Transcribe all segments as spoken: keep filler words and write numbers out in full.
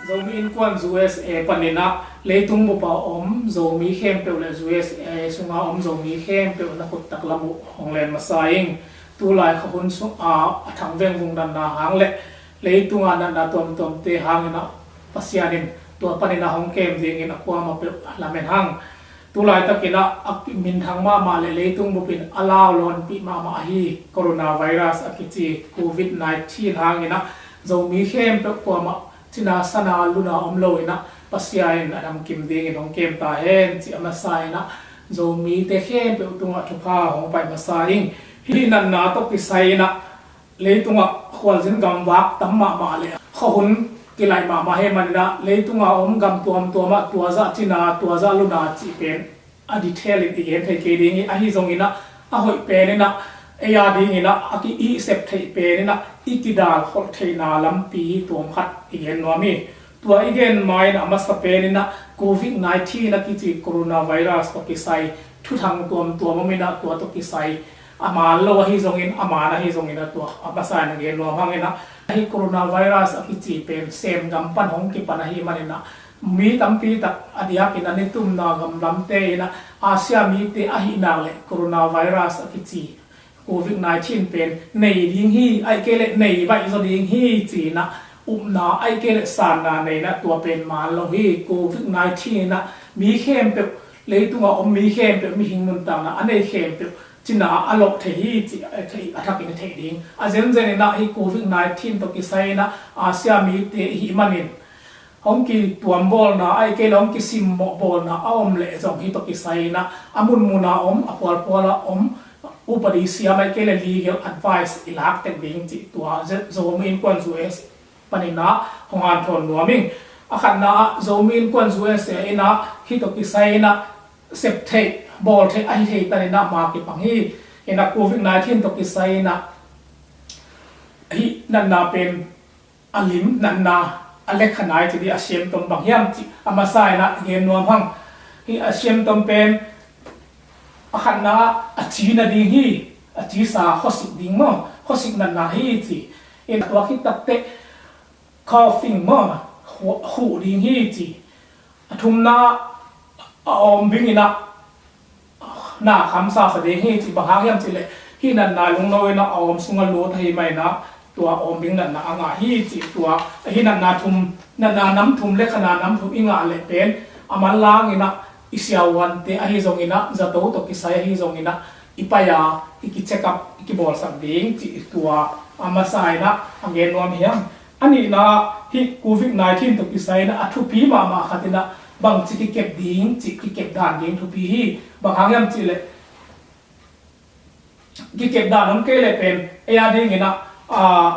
Zomi Innkuan U S A panin ah leitung bup a om Zomi khempeuh le U S A sunga om Zomi khempeuh na khut taklam uh hong len masa ing. Tulai khuahun sung a a thang vengvung natna hang le leitunga natna tuamtuamte hangin ah Pasian in tua panin ah hong kem dingin a kuamah peuh lamen hang. Tulaitakin ah a minthang mahmah le leitung bupin a lau lawnpih mahmah ahi coronavirus a kici covid nineteen hangin ah Zomi khempeuh kuamah cina sana luna om loin ah Pasian in a damkim dingin hong kem ta hen ci a masa in ah Zomite khempeuh tungah thupha hong pai masa ing. Hih natna tawh kisai in ah leitungah khualzin gamvak tam mahmah le khuahun kilaih mahmah hi manin ah leitunga om gam tuamtuam ah tua zah cina tua zah luna cih pen a detail in i gen thei kei ding hi. Ahi zongin ah a hoih pen in ah ei a dingin ah a ki-ihsep theih pen in ah i kidal kholh theihna lampi tuam khat i gen nuam hi. Tua i gen ma in a masa pen in ah covid nineteen a kici coronavirus tawh kisai thuthang tuamtuam om in ah tua tawh kisai a man lo ahi zongin a man ahi zongin ah tua a masa in a gen nuam hang in ah ahi coronavirus a kici pen sem gam pan hong kipan ahi manin ah mi tampi tak a diakin a nitumna gamlamte in ah Asia mite ahih nak le coronavirus a kici covid nineteen pen nei ding hi, ahih kei le nei baih zaw ding hi ci in ah upna ahih kei le sanna nei in ah tua pen man lo hi. Covid nineteen in ah mi khempeuh, leitunga om mi khempeuh, mihing nuntakna a nei khempeuh cina a lawh thei hi ci a thei, a thakin i theih ding. A zenzen in ah hih covid nineteen tawh kisai in ah Asia mite i hih manin hong kituambawlna ahih kei le hong kisimmawhbawlna a om leh zong hih tawh kisai in ah a munmuna om, a pualpuala om upadi siam ahih kei le legal advice i lak tek ding ci tua Zomi Innkuan U S A panin ah hong hanthawn nuam ing. A khatna ah Zomi Innkuan U S A in ah hih tawh kisai in ah sep theih bawl theih ahi thei tan in ah ma kipang hi. In ah covid nineteen tawh kisai in ah hih natna pen a lim natna a lekhanai ci dih a siamtom bang hiam ci a masa in ah gen nuam hang. Hih a siamtom pen a khatna ah a ci nading hi, a cisa khuasik ding maw, khuasik natna hi ci. In ah tua khit takteh coughing maw, huh, huh ding hi ci. A thumna ah a awm bing in ah na kham sasa ding hi ci. Bang hang hiam cih leh hih natna lungno in ah a awm sungah lut ahi mah in ah tua awm bing natna a ngah hi ci. Tua hih natna thum, natna nam thum le khatna nam thum i ngah leh pen a manlang in ah i siavuante ahi zongin ah zato tawh kisai ahi zongin ah i pai a i ki check up i kibawlsak ding ci. Tua a masa in ah a gen nuam hiam. A nihna hih covid nineteen tawh kisai in ah a thupi mahmah khat in ah bangci kikep ding cih kikep dan ding thupi hi. Bang hang hiam cih leh kikep dan om kei leh pen ei a dingin ah, ah,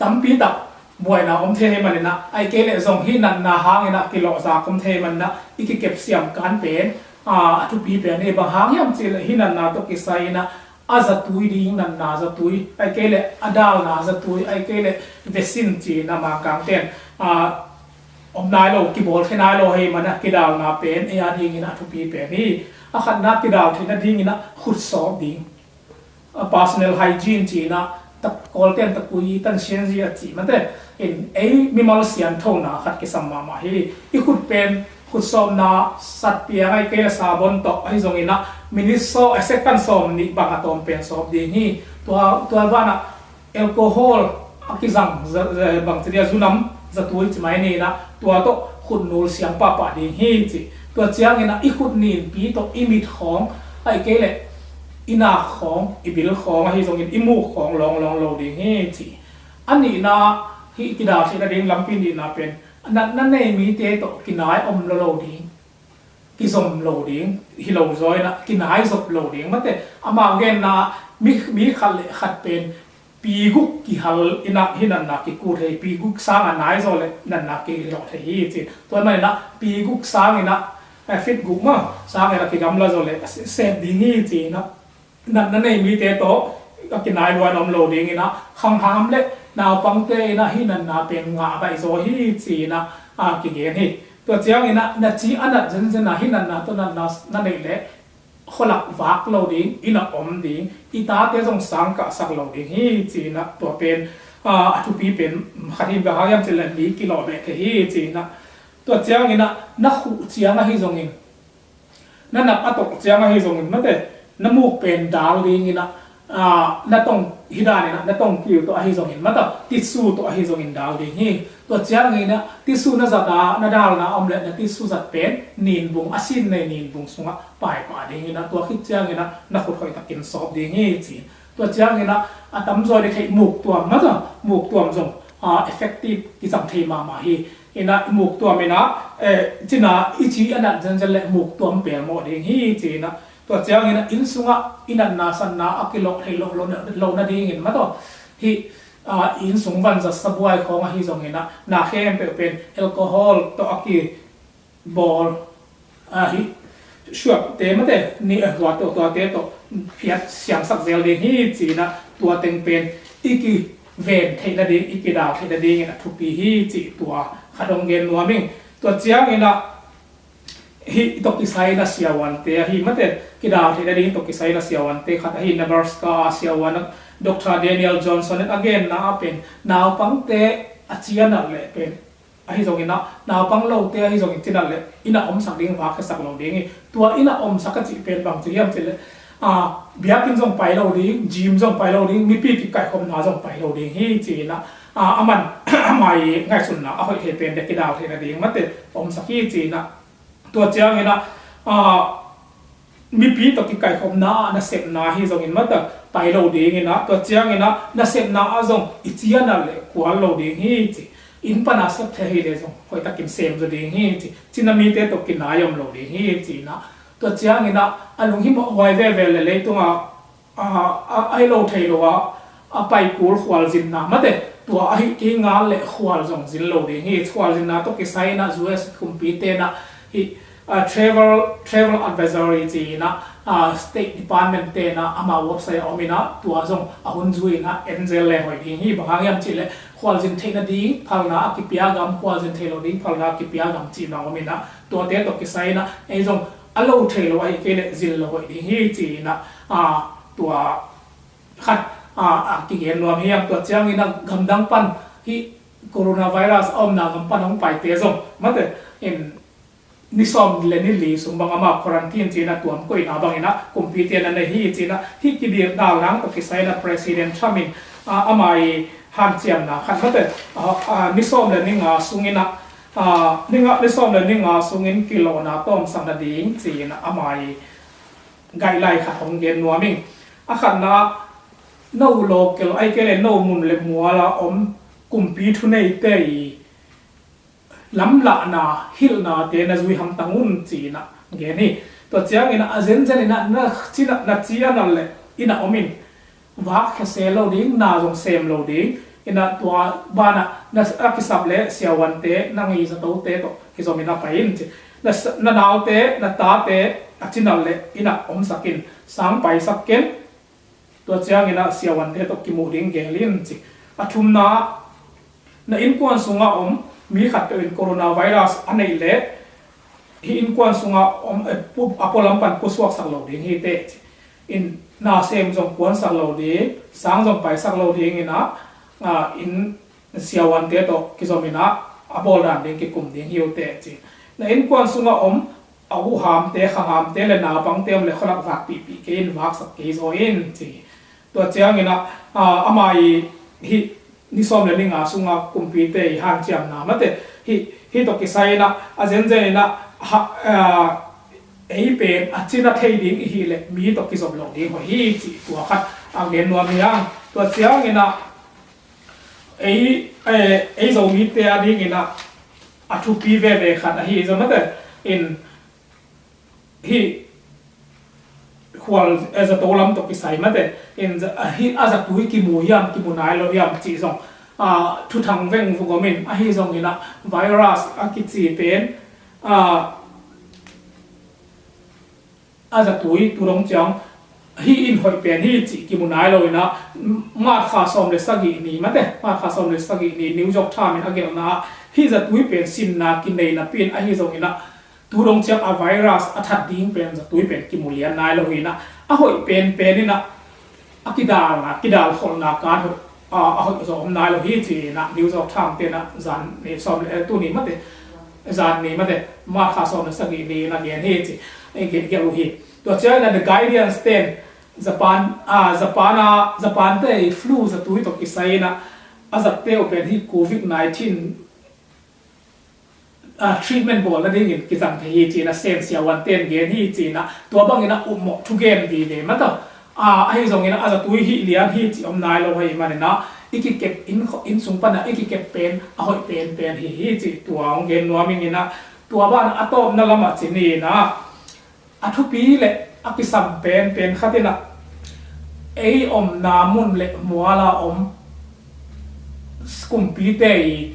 tampi tak buaina om thei hi manin ah, ahih kei leh zong hih natna hangin ah kilawhzak om thei hi manin ah i kikep siam kan pen, ah, a thupi pen hi. Bang hang hiam cih leh hih natna tawh kisai in ah a zatui ding natna zatui, ahih kei leh a dalna zatui, ahih kei leh vaccine ci in ah Mangkang ten, ah, om nai lo, kibawl thei nai lo hi manin ah kidalna pen ei a dingin a thupi pen hi. A khatna kidal theihna dingin ah khut sawp ding, a personal hygiene ci in ah, tak Kawlten takui tan sianzi a ci mate in ei mimal sianthona khat kisam mahmah hi. I khut pen khut sawpna satpiang ahih kei leh sabon tawh ahi zongin ah minute sawm, eh, second sawm nih bang a tawm pen sawp ding hi. Tua, tua banah alcohol a kizang za-, za-, bang ci dia, zunam zatui ci mai ni in ah tua tawh khut nul siang pahpah ding hi ci. Tua ciangin ah i khut ninpi tawh i mit khawng ahih kei leh i nak khawng, i bil khawng ahi zongin i muk khawng lawnglawng lo ding hi ci. A nihna hih kidal theihna ding lampi nihna pen natna nei mite tawh kinai om lo lo ding, kizom lo ding, hi lo zaw in ah kinai zop lo ding. Mate amau genna mi, mi khat le khat pen pi guk kihal in ah hih natna kikut thei, pi guk sang a nai zaw leh natna kilawh thei hi ci. Tua manin ah pi guk sang in ah, eh, feet guk maw, sang in ah kigamla zaw leh se-, sep ding hi ci in ah natna nei mite tawh a kinai luan om lo ding in ah khangham le naupangte in ah hih natna pen ngah baih zaw hi ci in ah, ah, kigen hi. Tua ciangin ah na ci a nat zenzen ah hih natna tawh natna na neih leh khualak vak lo ding, inn ah om ding, i tate zong sang kahsak lo ding hi ci-in ah, tua pen a thupi pen khat hi. Bang hang hiam cih leh mi kilawh beh thei hi ci-in ah, tua ciangin ah na khuh ciang ahi zongin, na nap a tawh ciang ahi zongin mate, na muk pen dal dingin ah, na tong hi danin ah, na tongkiu tawh ahi zongin mate, tissue tawh ahi zongin dal ding hi. Tua ciangin ah tissue na zat a, na dalna om leh na tissue zat pen ninbung, a sin nei ninbung sungah paipah dingin ah, tua khit ciangin ah na khut hoihtakin sawp ding hi ci. Tua ciangin ah a tamzaw ding kei muktuam mate, muktuam zong effective kicang thei mahmah hi. In ah muktuam in ah, cina i ci a nat zenzen leh muktuam pelmawh ding hi ci-in ah, tua ciangin ah inn sungah i natna satna a kilawh thei loh, loh, loh nadingin mate, hih inn sung vanzat sabuai khawng ahi zongin ah, na khempeuh pen alcohol tawh a kibawl, hih suapte mate, ni a hua tawh, tuate tawh phiat siangsak zel ding hi ci-in ah, tua teng pen i kiven theih nading, i kidal theih nadingin a thupi hi cih tua khat hong gen nuam ing. Tua ciangin ah hih tawh kisai-in ah siavuante ahi mate, kidal theih nading tawh kisai-in ah siavuante khat ahi Nebraska a siavuan Doctor Daniel Johnson in a genna ah pen naupangte a ci a nat leh pen ahi zongin ah, naupang lote ahi zongin ci nat leh inn ah omsak ding, vak khiasak lo ding hi. Tua inn ah omsak a cih pen bang ci hiam cih leh, biakinn zong pai lo ding, gym zong pai lo ding, mipi kikaikhopna zong pai lo ding hi ci-in ah, aman ama i ngaihsunna a hoih thei pen dek kidal theih nading mate omsak hi ci-in ah, tua ciangin ah mipi tawh kikaikhopna ah nasepna ahi zongin mate pai lo dingin ah, tua ciangin ah nasepna ah zong i ci a nat leh kual lo ding hi ci. Inn pan a sep thei ahih leh zong hoihtakin sem zaw ding hi ci. Cina mite tawh kinai om lo ding hi ci-in ah, tua ciangin ah a lunghimawh huai veve leh leitungah a, a, a hi lo thei lo a, a pai kul khualzinna mate, tua ahi kei ngal leh khual zong zin lo ding hi. Khualzinna tawh kisai-in ah U S kumpite in ah hih travel, travel advisory ci-in ah, State Department te in ah amau website ah om in ah, tua zong a hun zui-in ah en zel leh hoih ding hi. Bang hang hiam cih leh khualzin theih nading phalna a kipia gam, khualzin thei lo ding phalna a kipia gam cih bang om in ah, tuate tawh kisai-in ah ei zong a lo thei lo ahi kei leh zin lo hoih ding hi ci-in ah, tua khat a kigen nuam hi. Tua ciangin ah gamdang pan hih coronavirus a omna gam pan hong paite zong mate in ni sawm leh ni li sung bang amau quarantine ci-in ah tuam koihna bangin ah kumpite in ah nei hi ci-in ah, hih kidalna tawh kisai-in ah President Trump in ama i hanciamna khat mate, ni sawm leh ni nga sungin ah, ni nga, ni sawm leh ni nga sungin kilawhna tawmsak nading ci-in ah ama i guideline khat hong gen nuam ing. A khatna, no local ahi kei leh no mun leh mual a om kumpi thuneite i lamlahna, hilhnate na zui hamtang un ci-in ah gen hi. Tua ciangin ah a zenzen in ah na ci a nat leh inn ah om in, vak khia se lo ding, na zong sem lo ding. In ah tua banah na a kisap leh siavuante, nang i zatote tawh kizom in ah pai in ci. Na naute, na tate a ci nat leh inn ah omsak in, sang paisak ken. Tua ciangin ah siavuante tawh kimuh ding gel in ci. A thumna, na innkuan sungah om mi khatpeuh in coronavirus a neih leh hih innkuan sungah om, a pualam pan pusuaksak lo ding hi teh ci. In na sem zong kuansak lo ding, sang zong paisak lo dingin ah, inn siavuante tawh kizom in ah a bawl dan ding kikum ding hi uh teh ci. Na innkuan sungah om a uhhamte, khanghamte leh naupangte om leh khualak vakpihpih kei in, vaksak kei zaw in ci. Tua ciangin ah ama i hih ni sawm leh ni nga sunga kumpite i hanciamna mate, hih, hih tawh kisai-in ah a zenzen in ah ei pen a cina thei ding i hih leh mi tawh kizom lo ding hoih hi cih tua khat a gen nuam hi hang. Tua ciangin ah ei, ei Zomite a dingin ah a thupi veve khat ahi zong mate in hih khual, zato lam tawh kisai mate in hih a zatui kimu hiam, kimu nai lo hiam cih zong thuthang vengvung om in, ahi zongin ah virus a kici pen a zatui tu dong ciang hih in hoih pen hi cih kimu nai lo in ah, March kha sawm leh sagih ni mate, March kha sawm leh sagih ni New York Times in a gelhna ah hih zatui pen sinna kinei napi in, ahi zongin ah Tu dong ciang a virus a that ding pen zatui pen kimu lian nai lo hi inah, a hoih penpen inah a kidalna, kidal kholhna kan hoih, a, a hoih zaw om nai lo hi ci inah New York Times te inah zan ni sawm le, tu ni mate, zan ni mate, March kha sawm le sagih ni inah gen hi ci, e, gen, gen uh hi. Tua ciang inah The Guardian ten Japan, a, Japan a, Japan te flu zatui tawh kisai inah a zatte uh pen hi covid nineteen a, treatment bawl nadingin kizang thei hi ci inah Sen Sia Wan ten gen hi ci inah tua bangin a upmawh thugen vive mataw. A, ahi zongin a zatui hi lian hi ci om nai lo hi manin ah i kikep inn, inn sung pan a i kikep pen a hoih penpen hi hi ci tua hong gen nuam ing inah tua ban a tawpna lamah ci ni inah a thupi le a kisam penpen khat inah ei omna mun le muala om kumpite i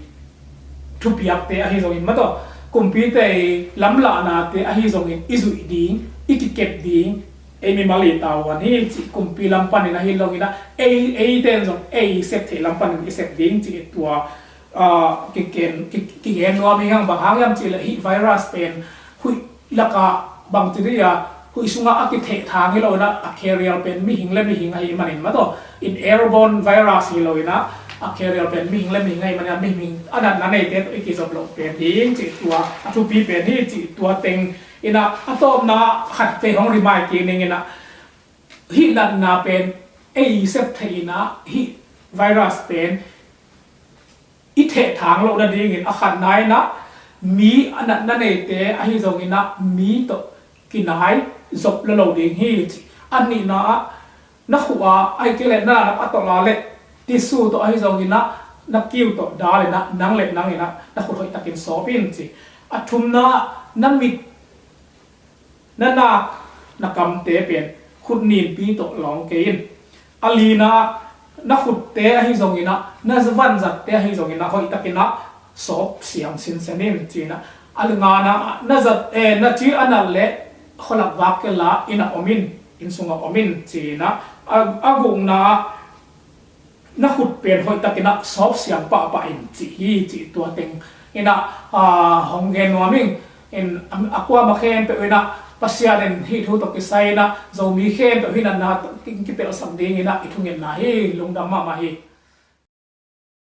thupiakte ahi zongin mataw, kumpite i lamlahnate ahi zongin i zuih ding, i kikep ding, ei mimal i tavuan hi ci kumpi lam panin ahi lo inah ei, ei ten zong ei sep theih lam panin i sep ding ci tua, a, kigen, ki, kigen nuam ing hang. Bang hang hiam ci le hih virus pen huih lakah bangci dih a huih sungah a kithehthang hi lo inah a carrier pen mihing le mihing ahi manin mataw, in airborne virus hi lo inah a carrier pen mihing le mihing ahi manin a mihing a natna neite tawh i kizop loh pen ding ci tua a thupi pen hi ci tua teng inah a tawpna khat vei hong remind kik ning inah hih natna pen ei sep theih inah hih virus pen i thehthang loh nadingin a khatna inah mi a natna neite ahi zongin ah mi tawh kinai zop lo lo ding hi ci. A nihna ah na khuh a ahi kei le na a tolh a le tissue tawh ahi zongin ah na kiu tawh dal inah nang le nang inah na khut hoih takin sawp in ci. A thumna ah na mit na nak na kamte pen khut ninpi tawh lawng kei in. A lina ah na khutte ahi zongin ah na vanzatte ahi zongin ah hoih takin ah sawp siam sinsen in ci inah. A ngana ah na zat, eh, na ci a nat le khualak vak kei la inn ah om in, inn sungah om in ci inah. A, a gukna ah na khut pen hoih takin ah sawp siam pahpah in ci hi ci tua teng inah, a, hong gen nuam ing. In, a, a kuama khempeuh inah Pasian in hih thu tawh kisai inah Zomi khempeuh hih natna tawh ki, kipelhsak ding inah i thungetna hi. Lungdam mahmah hi.